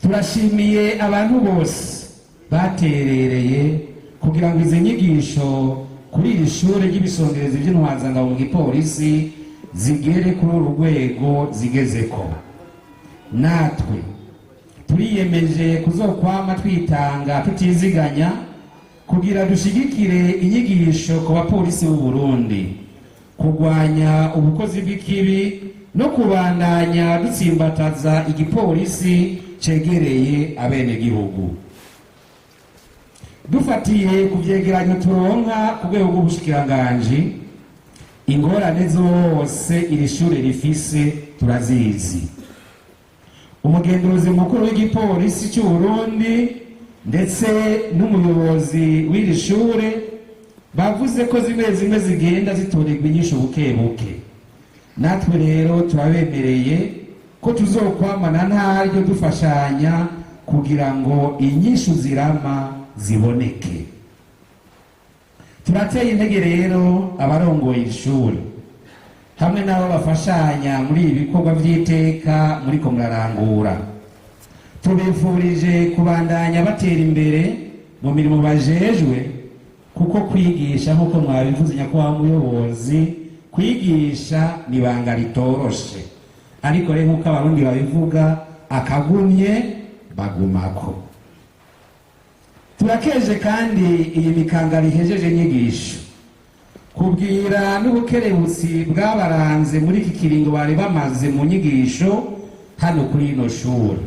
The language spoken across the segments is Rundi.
Turashimiye abantu bose baterereye kugira ngo izi nyigisho kuri iri shure ry'ibisongerezi by'intwazangabo mu gipolisi zigere kuri uru rwego zigezeko. Natwe turiyemeje kuzokwama twitanga tutiziganya kugira dushigikire inyigisho ku bapolisi b'u Burundi, kurwanya ubukozi bw'ikibi no kubandanya dutsimbataza igipolisi cegereye abenegihugu. Dufatiye ku vyegeranyo turonka ku rwego rw'ubushikiranganji, ingorane zose iri shure rifise turazizi. Umugenduzi mukuru w'igipolisi cy'u Burundi ndetse n'umuyobozi w'iri shure bavuze ko zimwe zimwe zigenda zitorerwa inyishu buke buke. Natwe rero turabemereye ko tuzokwamana ntaryo dufashanya kugira ngo inyishu zirama ziboneke. Turateye intege rero abarongoye ishuri hamwe n'abo bafashanya muri ibi bikorwa by'iteka muriko murarangura. Tubifurije kubandanya batera imbere mu mirimo bajejwe, kuko kwigisha, nk'uko mwabivuze nyakubahwa muyobozi, kwigisha ni ibanga ritoroshe. Ariko rero, nk'uko Abarundi babivuga, akagumye bagumako. Turakeje kandi iyi mikanga rihejeje inyigisho kubwira n'ubukerebutsi bwabaranze muri iki kiringo bari bamaze mu nyigisho hano kuri ino shuri.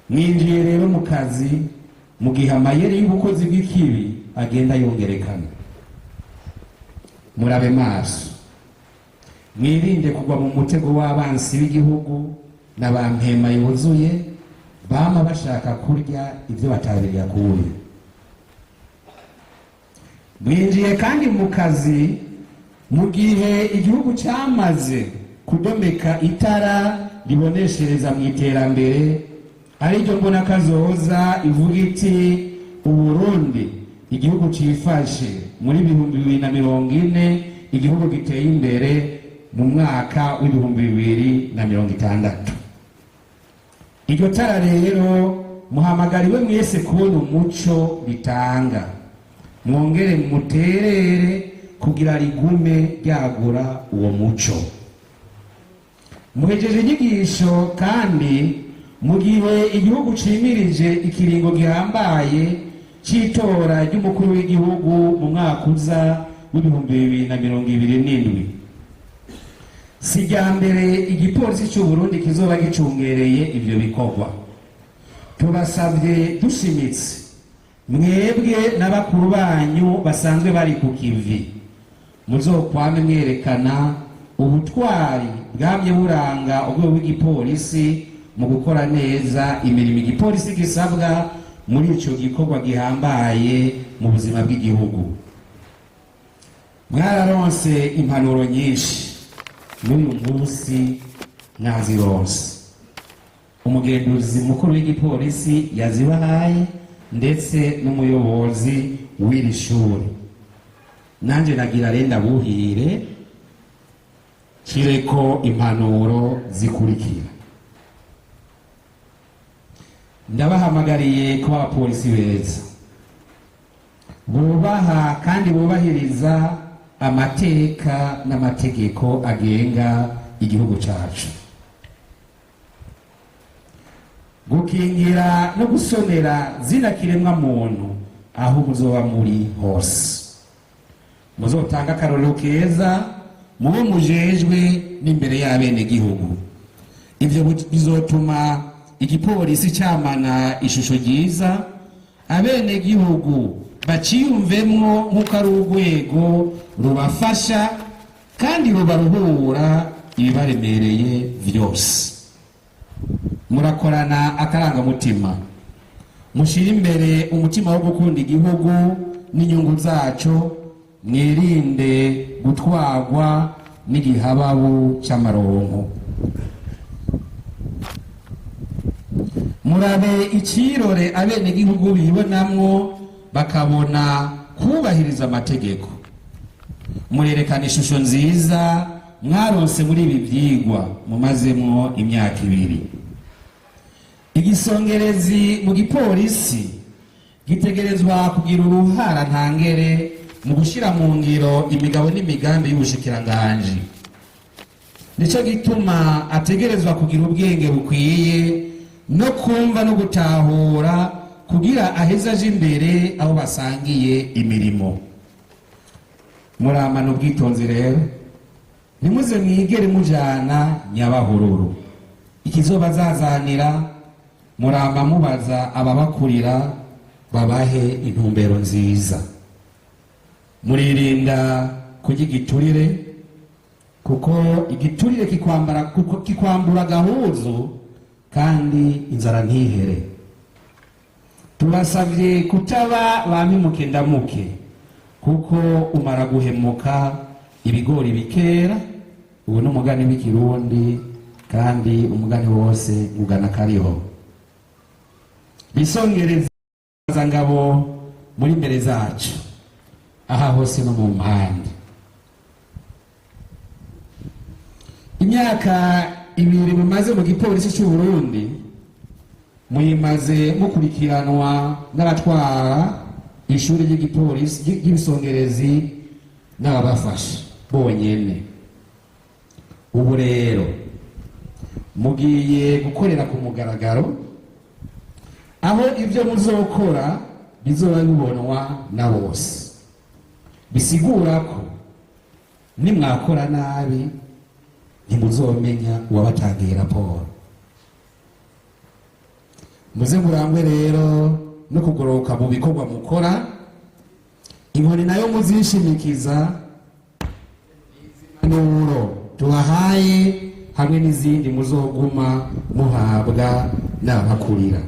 Mwinjiye rero mu kazi mu gihe amayeri y'ubukozi bw'ikibi agenda yongerekana. Murabe maso, mwirinde kugwa mu mutego w'abansi b'igihugu na ba mpema yuzuye bama bashaka kurya ibyo batabiriye akuye. Mwinjiye kandi mu kazi mu gihe igihugu cyamaze kudomeka itara riboneshereza mu iterambere, ariryo mbona kazoza ivuga iti: "Uburundi igihugu cifashe muri 2040, igihugu giteye imbere mu mwaka w'2060." Iryo tara rero muhamagariwe mwese kubona umuco ritanga, mwongere muterere kugira rigume ryagura uwo muco. Muhejeje inyigisho kandi mu gihe igihugu cimirije ikiringo gihambaye c'itora ry'umukuru w'igihugu mu mwaka uza w'2027. Si irya mbere igipolisi c'u Burundi kizoba gicungereye ivyo bikorwa. Tubasavye dushimitse, mwebwe n'abakuru banyu basanzwe bari ku kivi, muzokwame mwerekana ubutwari bwamye buranga urwego rw'igipolisi mu gukora neza imirimo igipolisi gisabwa muri ico gikorwa gihambaye mu buzima bw'igihugu. Mwararonse impanuro nyinshi, n'uyu munsi mwazironse. Umugenduzi mukuru w'igipolisi yazibahaye, ndetse n'umuyobozi w'iri shuri. Nanjye nagira renda buhire kireko impanuro zikurikira. Ndabahamagariye kuba abapolisi beza, bubaha kandi bubahiriza amateka n'amategeko agenga igihugu cacu, gukingira no gusonera zina kiremwa muntu aho muzoba muri hose. Muzotanga akarorero keza mube mujejwe n'imbere y'abenegihugu. Ivyo bizotuma igipolisi camana ishusho ryiza, abenegihugu baciyumvemwo nk'uko ari urwego rubafasha kandi rubaruhura ibibaremereye vyose. Murakorana akarangamutima, mushyire imbere umutima wo gukunda igihugu n'inyungu zaco, mwirinde gutwarwa n'igihababu cy'amaronko. Murabe icirore abenegihugu bibonamwo, bakabona kubahiriza amategeko. Murerekana ishusho nziza mwaronse muri ibi byigwa mumazemwo imyaka 2. Igisongerezi mu gipolisi gitegerezwa kugira uruhara ntangere mu gushyira mu ngiro imigabo n'imigambi y'ubushikiranganji. Nicyo gituma ategerezwa kugira ubwenge bukwiye no kumva no gutahura kugira aheze aje imbere aho basangiye imirimo. Muramana ubwitonzi rero, ntimuze mwigere mujana nyabahururu. Ikizobazazanira, murama mubaza ababakurira babahe intumbero nziza. Muririnda kurya igiturire, kuko igiturire kikwambara, kuko kikwambura agahuzu kandi inzara ntihere. Tubasabye kutaba ba mpemuke ndamuke, kuko umara guhemuka ibigori bikera. Ubu ni umugani w'ikirundi, kandi umugani wose ugana kariho. Bisongereza ngabo muri imbere zacu aha hose no mu mpande, imyaka 2 mumaze mu gipolisi cy'u Burundi muyimaze mukurikiranwa n'abatwara ishuri ry'igipolisi ry'ibisongerezi n'ababafasha bonyene. Ubu rero mugiye gukorera ku mugaragaro, aho ibyo muzokora bizoba bibonwa na bose. Bisigura ko nimwakora nabi ntimuzomenya uwabatangiye raporo. Muze murangwe rero no kugoroka mu bikorwa mukora. Inkoni nayo muzishimikiza impanuro tubahaye hamwe n'izindi muzoguma muhabwa n'ababakurira.